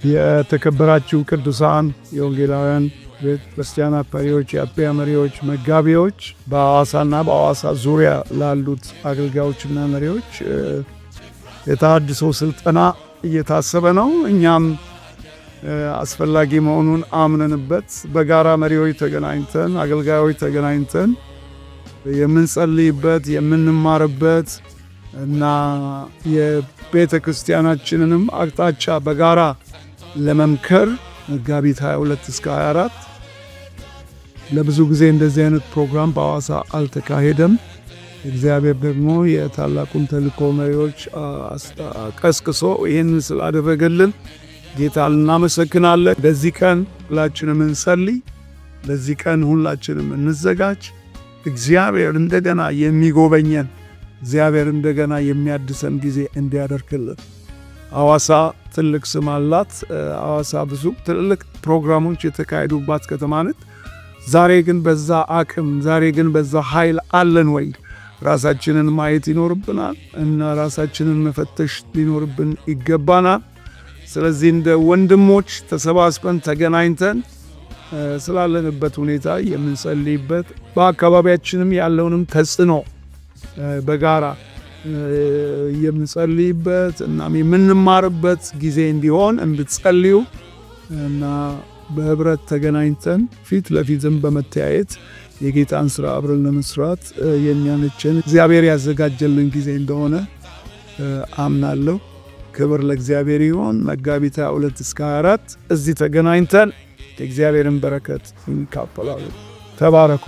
የተከበራችሁ ቅዱሳን የወንጌላውያን ቤተ ክርስቲያናት መሪዎች፣ የአጥቢያ መሪዎች፣ መጋቢዎች፣ በሐዋሳና በሐዋሳ ዙሪያ ላሉት አገልጋዮችና መሪዎች የተሃድሶ ስልጠና እየታሰበ ነው። እኛም አስፈላጊ መሆኑን አምነንበት በጋራ መሪዎች ተገናኝተን፣ አገልጋዮች ተገናኝተን የምንጸልይበት፣ የምንማርበት እና የቤተ ክርስቲያናችንንም አቅጣጫ በጋራ ለመምከር መጋቢት 22 እስከ 24። ለብዙ ጊዜ እንደዚህ አይነት ፕሮግራም በሐዋሳ አልተካሄደም። እግዚአብሔር ደግሞ የታላቁን ተልእኮ መሪዎች ቀስቅሶ ይህንን ስላደረገልን ጌታ እናመሰግናለን። በዚህ ቀን ሁላችንም እንጸልይ። በዚህ ቀን ሁላችንም እንዘጋጅ። እግዚአብሔር እንደገና የሚጎበኘን፣ እግዚአብሔር እንደገና የሚያድሰን ጊዜ እንዲያደርግልን። ሐዋሳ ትልቅ ስም አላት። ሐዋሳ ብዙ ትልልቅ ፕሮግራሞች የተካሄዱባት ከተማ ናት። ዛሬ ግን በዛ አቅም፣ ዛሬ ግን በዛ ኃይል አለን ወይ? ራሳችንን ማየት ይኖርብናል እና ራሳችንን መፈተሽ ሊኖርብን ይገባናል። ስለዚህ እንደ ወንድሞች ተሰባስበን ተገናኝተን ስላለንበት ሁኔታ የምንጸልይበት፣ በአካባቢያችንም ያለውንም ተጽዕኖ በጋራ የምንጸልይበት እናም የምንማርበት ጊዜ እንዲሆን እንድትጸልዩ እና በህብረት ተገናኝተን ፊት ለፊትም በመተያየት የጌታን ስራ አብረን ለመስራት የሚያመቸን እግዚአብሔር ያዘጋጀልን ጊዜ እንደሆነ አምናለሁ። ክብር ለእግዚአብሔር ይሁን። መጋቢት 22 እስከ 24 እዚህ ተገናኝተን የእግዚአብሔርን በረከት እንካፈላለን። ተባረኩ።